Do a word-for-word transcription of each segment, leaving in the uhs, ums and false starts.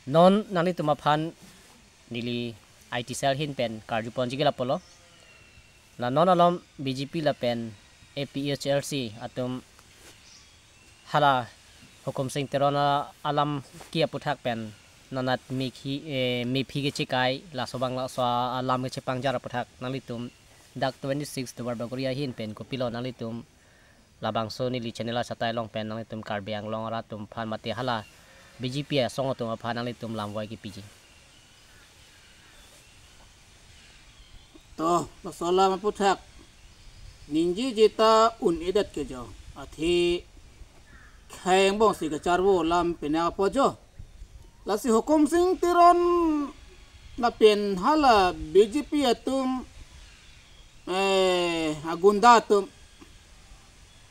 Non nanglitum aphan neli I T cell ahin pen karjuponji ke lapulo. La non alom B J P lapen A P H L C atum hala Hukum Sing Teron a-, alam ki aputhak pen nanat mephi, eh, mephi kechekai, laso abang laso alam kechepangjar aputhak nanglitum dak twenty-six Duarbagori ahin pen kopilo nanglitum labangso neli channel asatai along pen nanglitum Karbi Anglong arat atum aphan mate hala B J P asong atum aphan nanglitum lamvoi kepiji? To, laso alam aputhak ningjiji ta un-edet ke jo. Athe khei angbong si kacharvo alam pine apo jo. Lasi Hukum Sing Teron lapen hala B J P atum, eh, agunda atum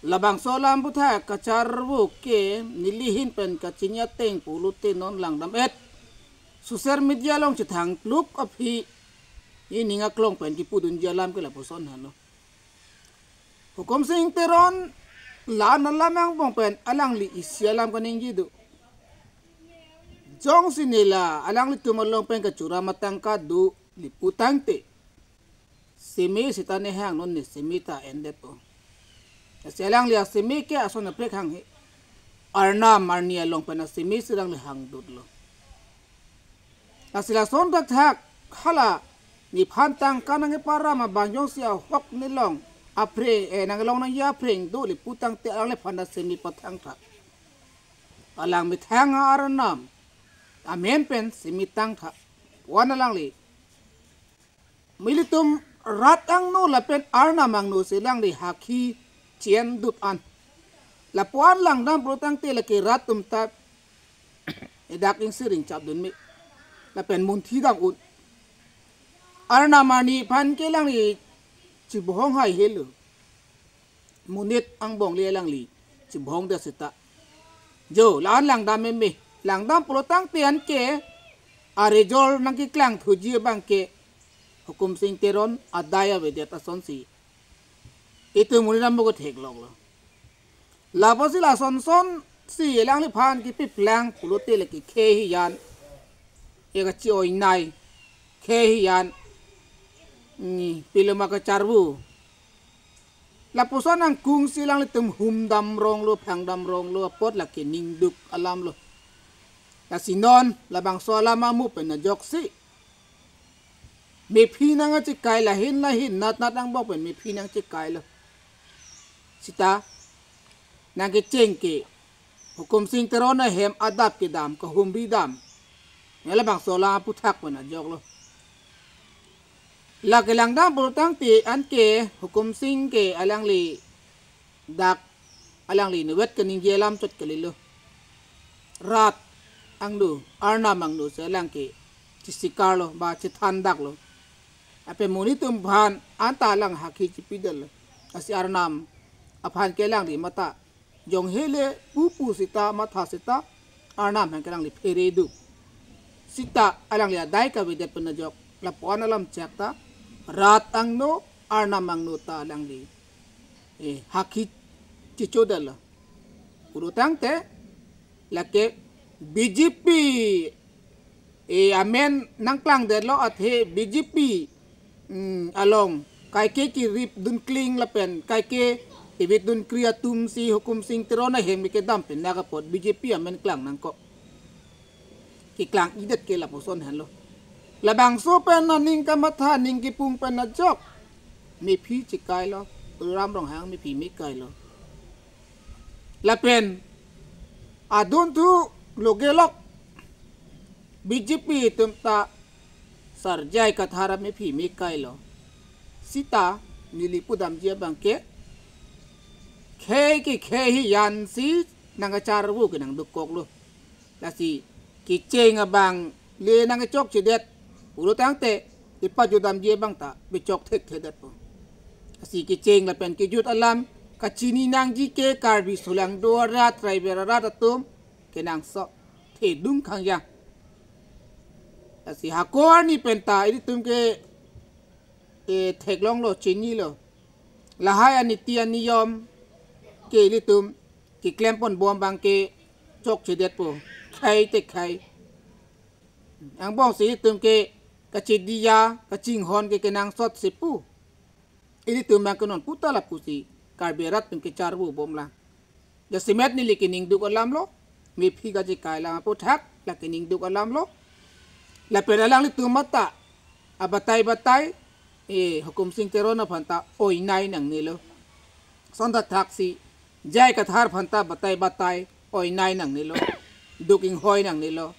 labangso alam aputhak kacharvo ke neli ahin pen kachini ateng pulote non langdam-et. Social media along chethang kluk aphi ining aklong pen kipudunji alam ke lapuson henlo. Hukum Sing Teron la-an alam angbong pen alangli isi alam kaningje do. Jongsi nela alanglitum along pen kachuram atangka do, lapu tangte seme seta ne hang, non ne seme ta endet po. Lasi alangli aseme ke ason aprek hanghe. Arnam arni along pen aseme si alangli hangdutlo. Lasi lason thakthak hala nephan tangka nangkeparam abang jongsi ahok nelong apre, eh, nanglong nangji aphreng do lapu tangte alangliphan ta seme pathangtha. Alang methang a-Arnam amen pen seme tangtha. Wan alangli ilitum rat angno lapen Arnam angno si alangli hakhi chen dut an. Lapu-an langdam pulo tangte lake rat atum ta edak ingsiring chapdun me lapen munthi dam un. Arnam arni aphan ke alangli chibohong haihelo. Monit angbong le alangli chibohong det seta. Jo, la-an langdam meme. Langdam pulo tangte anke a-result nangkeklang thuji abang ke Hukum Sing Teron adai avedet asonsi itum monit angbong ke theklonglo. Lapusi lason son si alangliphan kipiplang pulote lake khei hiyan, ya kachi-oi nai, khei hiyan, ni piloma kacharvo. Lapuson angkung si alanglitum hum damronglo, phang damronglo, apot lake ningduk alamlo. Lasi non labangso alam amu pen ajoksi mephi nangchekai, lahin lahin natnat angbong pen mephi nangchekailo. Seta nangkecheng ke Hukum Sing Teron ahem adap kedam, kahumri dam. Ya labangso alam aputhak pen ajoklo. Lake langdam pulo tangte anke Hukum Sing ke alangli dak alangli inutvet kaningje alam chot kalilo. Rat angno, Arnam angno si alang ke chesikarlo ba chethandaklo. Lapen monit atum aphan anta alang hakhi chipidetlo. Lasi Arnam aphan ke alangli matha jonghele pupu seta matha seta Arnam aphan ke alangli phere do. Seta alangli adai kavedet pen ajok lapu-an alam chak ta rat angno, Arnam angno ta alangli, eh, hakhi chichodetlo. Pulo tangte lake B J P, eh, amen nangklangdetlo, athe B J P, mm, along kaike kirip dunkling lapen kaike ivit dunkri atum si Hukum Sing Teron ahem kedam pen nangkapot B J P amen klang nangkok. Keklang-idet ke lapuson henlo. Labangso pen aning kamatha, aning kipung pen ajok mephi chekailo, Tuliram Ronghang mephi mekailo. Lapen adunthu logelok B J P atum ta Sar J I Kathar mephi mekailo. Seta neli pudamji abang ke khei ke khei hiyan si nangkacharvo ke nangdukoklo. Lasi kecheng abang le nangkechokchedet pulo tangte ipajutdamji abang ta pechok thekthedetpo. Lasi kecheng lapen kejut alam kachini nangji ke Karbi solangdo arat, tribal arat atum kenangsot thedung khangjang. Lasi hako arni pen ta ilitum ke, eh, theklonglo, chinilo. Lahai aniti aniyom ke ilitum keklem ponbom abang ke chokchedetpo. Khei te khei. Angbong si itum ke kachediya, kachinghon ke kenangsot si pu. Ilitum abang ke non puta lapusi Karbi arat atum kecharvo bomlang. Jasemet neli keningduk alam lo, mephi kachekai alam aphuthak, la keningduk alam lo. Lapen alanglitum mata, abatai batai, eh, Hukum Sing Teron aphan ta oinai nangnelo. Sonta thaksi, J I Kathar aphan ta batai batai, oinai nangnelo. Duk inghoi nangnelo.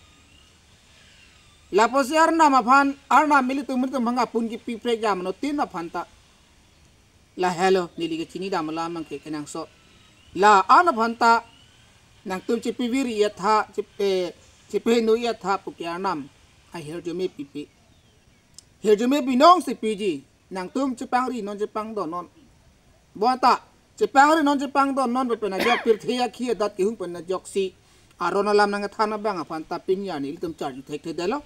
Lapusi Arnam aphan, Arnam ilitum ilitum hang apun kipi prek jam no tin aphan ta. Lahelo, neli kechini dam alam abang ke kenangsot. La-an aphan ta, nangtum chepivir iyatha, chep-, eh, chepenu iyatha pu ke Arnam ahirjume pipi. Hirjume binong si piji, nangtum chepangri non chepangdon non. Bonta, chepangri non chepangdon non pen ajok pirthe akhi adat kehung pen ajoksi aron alam nangthan abang aphan ta pini arni ilitum charju thekthedetlo.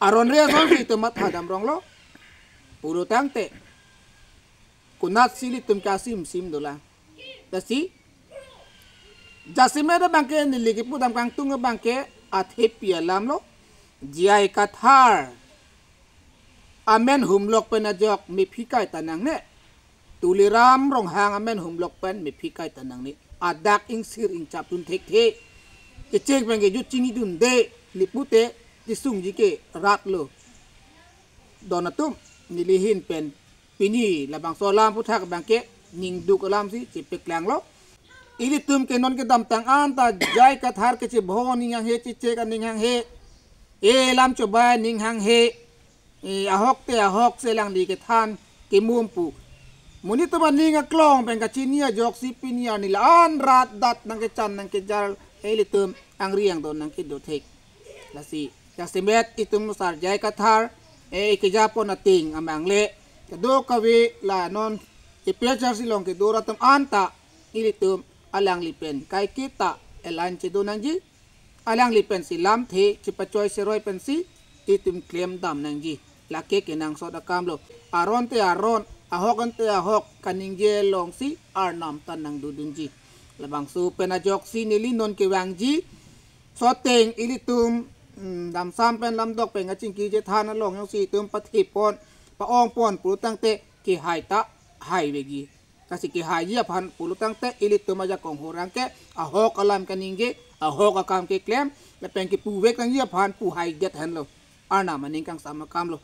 Aron re asonsi itum matha damronglo. Pulo tangte, konatsi ilitum kasimsim dolang. Lasi, jasemet abang ke neli kepudam kangtung abang ke athepi alam lo. J I Kathar amen humlok pen ajok mephi kaita nangne. Tuliram Ronghang amen humlok pen mephi kaita nangne. Adak ingsir ingchap dun thekthe. Kecheng pen kejut chinidunde, lipute, chisungji ke rat lo. Don atum, neli ahin pen pini labangso alam aphuthak abang ke ningduk alamsi chepeklanglo. Ilitum ke non kedamtang anta J I Kathar kechebho aning hanghe, chechek aning hanghe, e lam chobai aning hanghe, e ahok te ahok si alangli kethan kemum pu. Monit atum aning aklong pen kachini ajoksi pini arni la-an rat adat nangkechan nangkejal, ilitum angri angdon nangkedo thek. Lasi, jasemet itum asar J I Kathar, eh, ikejapon ating amang le, kadokave la non, A P H L C along kedo rat atum anta, ilitum alangli pen kaiketa align chedo nangji, alangli pensi lamthe chepachoi seroi pensi itum klemdam nangji. Lake kenangsot akam lo. Aron te aron, ahok ante ahok, kaningje alongsi Arnam ta nangdodunji. Labangso pen ajoksi neli non kevangji. Soteng ilitum, mm, damsam pen lamdok pen kachingki chethan along jongsi itum pathepon, pa-ongpon pulo tangte kehai ta haiveji. Lasi kehaiji aphan pulo tangte ilitum ajakong horang ke ahok alam kaningje, ahok akam keklem, lapen kepuvek nangji aphan puhaidet henlo. Arnam aning kangsam akam lo.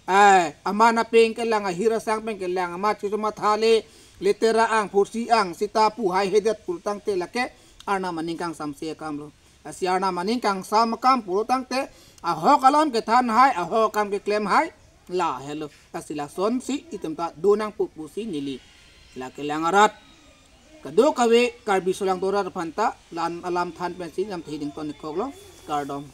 Ai, aman apeng kelang, ahir asang pen kelang, amat chuchu mathale, letera ang, phursi ang, seta puhaihedet pulo tangte lake Arnam aning kangsamse akam lo. Lasi Arnam aning kangsam akam pulo tangte, ahok alam kethan hai, ahok akam keklem hai, lahelo. Lasi lasonsi itum ta do nangpo pusi neli, la kelang arat, kadokave Karbi asolang do rat aphan ta la-an alam than pensi lamthe dington-ik koklo. Kardom.